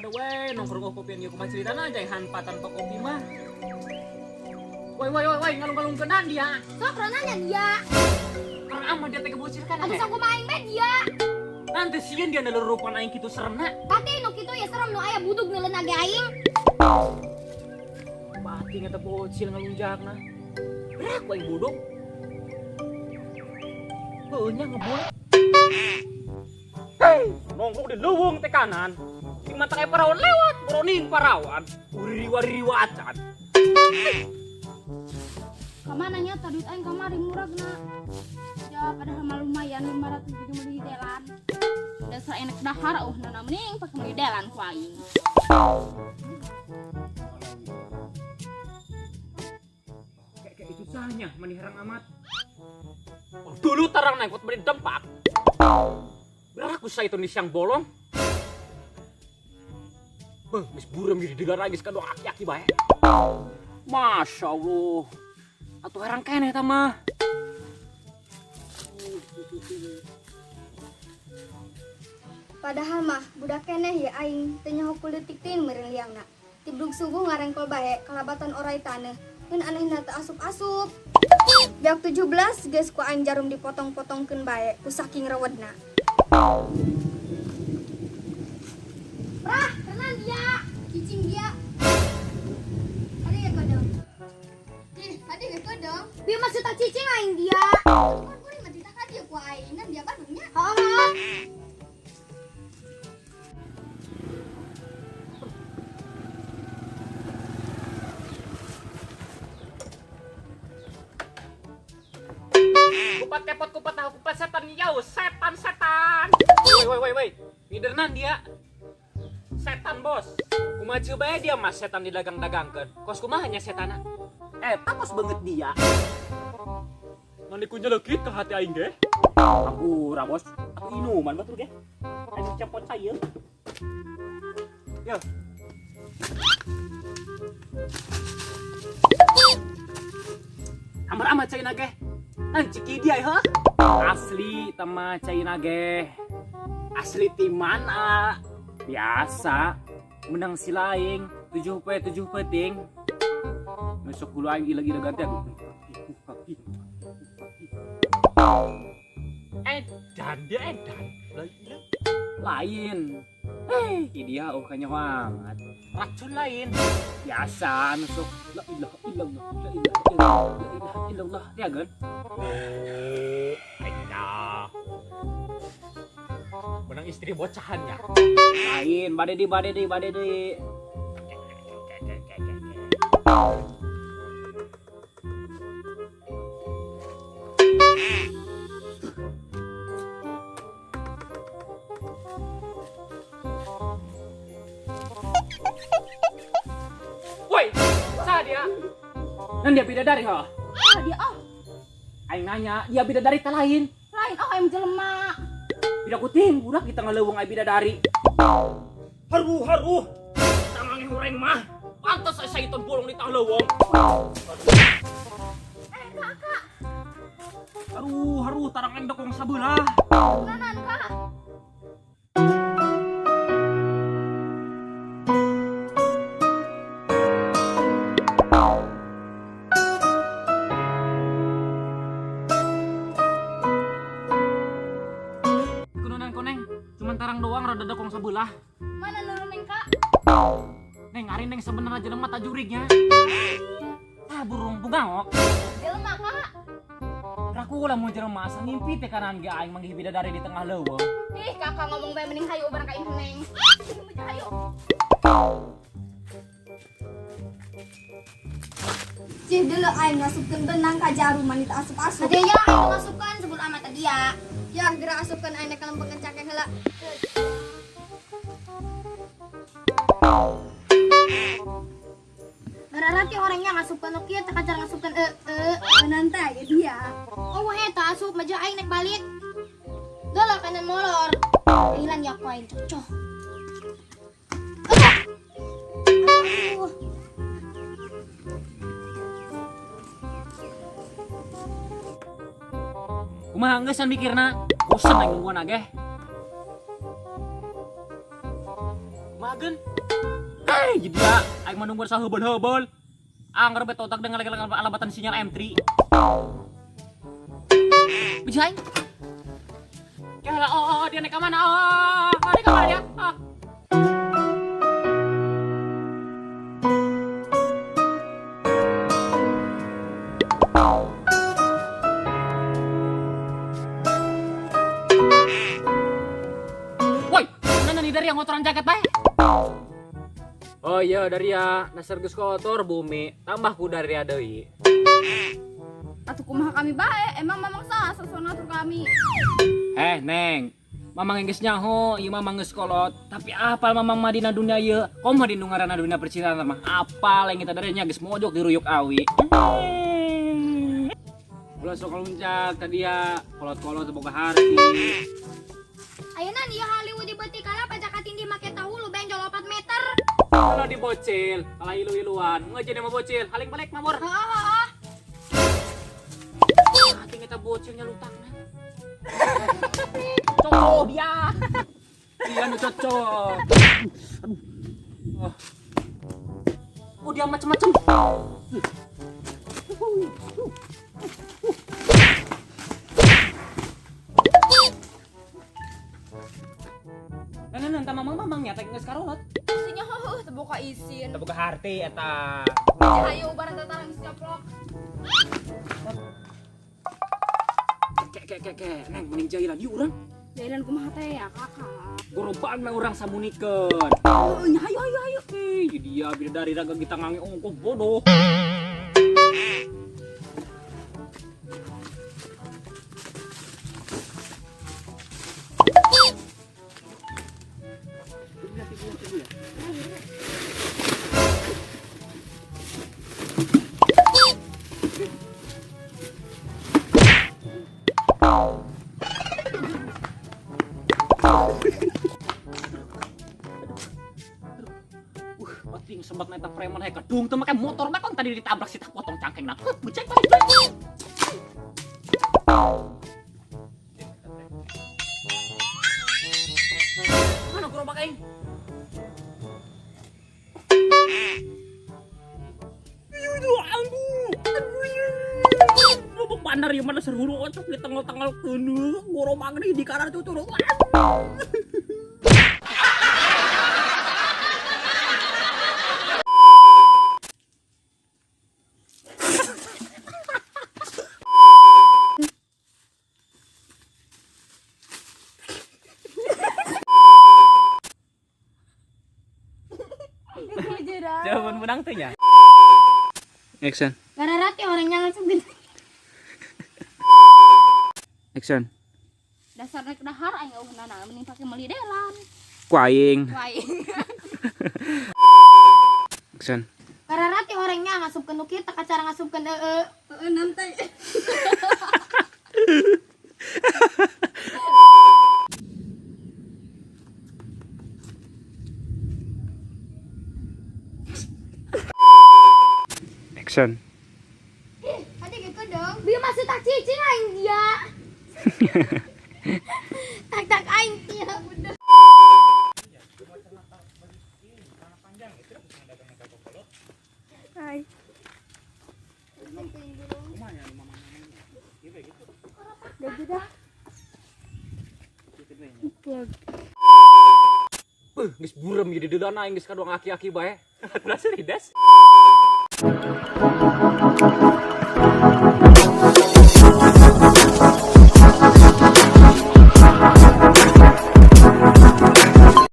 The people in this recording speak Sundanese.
We nongkrong kopian ieu kumaha ceritana aja hanpa tanpa kopi mah. Woi woi woi woi ngalung-ngalungkeunan dia. Sok renanya dia. Karena amat dia teh kebocil kan. Atuh sok kumaha aing bae dia. Nanti sieun dia nelurupan aing kitu seremna. Pati nu kitu ya serem nu aya budug neuleun ge aing. Pati eta bocil ngalungjakna. Berak aing budug. Heueuh nya ngebul. Hei, nongkrong di leuweung teh kanan. Di mata kayak parawan lewat, boroning parawan. Uriwa-riwa acan. Kamana nya tadi aing kamari muragna. Ya padahal mah lumayan 500 juga meuli delan. Dasar enak dahar oh nana mending pake meuli delan ku aing. Kayak itu sahnya mani herang amat. Oh, dulu tarang naik beri dempak. Beraku saya itu di siang bolong. Beuh, geus bureum jadi dengar lagi sekarang aki-aki bae. Masya Allah. Atuh herang keneh eta mah. Padahal mah budak keneh ya aing teu nyaho kulitik teuing meureun liangna. Tibrug subuh ngarengkol bae kalabatan orai taneuh. Ngan anehna teu asup-asup. Beak 17 geus ku aing jarum dipotong-potongkeun bae ku saking rewedna. Prah, tenang dia. Cicing dia. Ada ya kodong. Ih, ada ya kodong. Bieu maksud tak cicing aing dia. Kan kuring mah ditah ka dieu ku aing ngan dia badungnya. Heeh. Kupat kepot kupat tahu kupat setan yau setan setan. Woi woi woi woi. Ngidernan dia. Setan bos. Kumaha bae dia mas setan didagang-dagangkeun. Kos kumaha nya setana? Eta kos beungeut dia. Mani ku nyelekit ka hati aing ge. Ampura bos. Atuh inuman batur ge. Aing cepot saya. Yo. Amar amat caina ge. Nan ciki dia ha? Asli tema caina ge. Asli ti mana? Biasa. Menang si laing 7 p 7 peting. Nusuk hulu aing gila-gila ganti aku. Edan dia edan. Lain. Dia oh kayaknya banget. Racun lain. Biasa nusuk la ilaha illallah la ilaha illallah la ilaha illallah ya kan? Oh, enak. Menang istri bocahannya. Lain, bade di bade di bade di. Woi, sah dia. Nan dia bidadari ha? Ah dia oh. Aing nanya, dia bidadari tak lain? Lain oh aing jelema. Bida kuting budak di tengah leuweung ai bidadari. Haruh haruh. Tangange ureng mah. Pantes saya saiton bolong di tengah leuweung. Kakak. Haruh haruh tarang aing dokong sabelah. Kunanan kak. Tarang doang rada dokong sebelah. Mana nurun neng kak? Neng ari neng sebenarnya jelema tajurignya. Ah burung bungangok. Jelema kak. Raku lah mau jelema asa ngimpi teh kanan ge aing manggih bidadari di tengah leuweung. Ih kakak ngomong bae mending hayu bareng ka imah neng. Hayu. Cih deuleu aing ngasupkeun benang ka jarum mani teu asup-asup. Tadi ya aing ngasupkeun sebelum amat tadi ya. Ya geura asupkeun aing ka lempengkeun cakeh heula. Berarti orangnya ngasupkeun nu kieu teh kacar ngasupkeun Beunang teh ya dia. Oh wah eta asup mah aing nek balik. Dolor kanan molor. Hilang ya ku aing cocok. Aduh. Kumaha geus mikirna? Bosen aing nungguan ge. Kumaha geun? Jadi ya, aing mah nunggu saheubel-heubel. Angger be totak dengan lagi alabatan sinyal M3. Biji aing. Ya lah, oh, dia naik ke mana? Oh, dia ke mana dia? Ah. Woi, mana nih dari yang ngotoran jaket bae? Oh iya dari ya, nasar geus kotor bumi, tambah ku dari ya deui. Atuh kumaha kami bae, emang mamang salah sosok ngatur kami. Neng, mamang geus nyaho, ieu mamang geus kolot, tapi apal mamang mah dina dunia ieu? Komo di nu ngaranna dunia percintaan mah apal yang kita dari nya geus mojok diruyuk awi. Ulah sok luncat tadi ya, kolot-kolot teu boga harti. Ayeuna ieu Hollywood di beuti kalah pajak katindih make tahu lu benjol 4 meter. Kalau dibocil, kalau ilu-iluan, ngejen sama bocil, haling balik mamur. Heeh. Hati kita bocilnya lutakna. Cocok dia. Iya nu cocok. Aduh. Oh dia macem-macem. Nah, mamang-mamangnya teh geus karolot. Isinya heuh teu boga isin. Teu boga harti eta. Hayu barang tatarang geus caplok. Ke, neng mending jailan yuk urang. Jailan kumaha teh ya, kakak? Gorobaan mah urang samunikeun. Heuh, nya hayu hayu hayu. Ih, jadi dia bidadari raga kita ngange ongkoh bodoh. Penting sempat naik preman hai kedung tuh make motor mah kan tadi ditabrak si tak potong cangkeng nah. Becek balik. Mana gerobak aing? Gerobak bandar ya mana seru ocok di tengah-tengah keunu gerobak nih di kanan tuh. Jawaban menang teh nya. Action. Gararati orangnya langsung gitu. Action. Dasar rek dahar aing eueuh nana mending pake meuli delan. Ku aing. Ku aing. Action. Gararati orangnya ngasupkeun nu kieu teh cara ngasupkeun heueuh. Heueuh nanti. Action. Ih, tadi gitu dong. Bieu masih tak cicing aing dia. Tak aing dia udah. Hai. Udah. Beuh, geus burem ieu di deulana aing geus kaduang aki-aki bae. Ulah serius.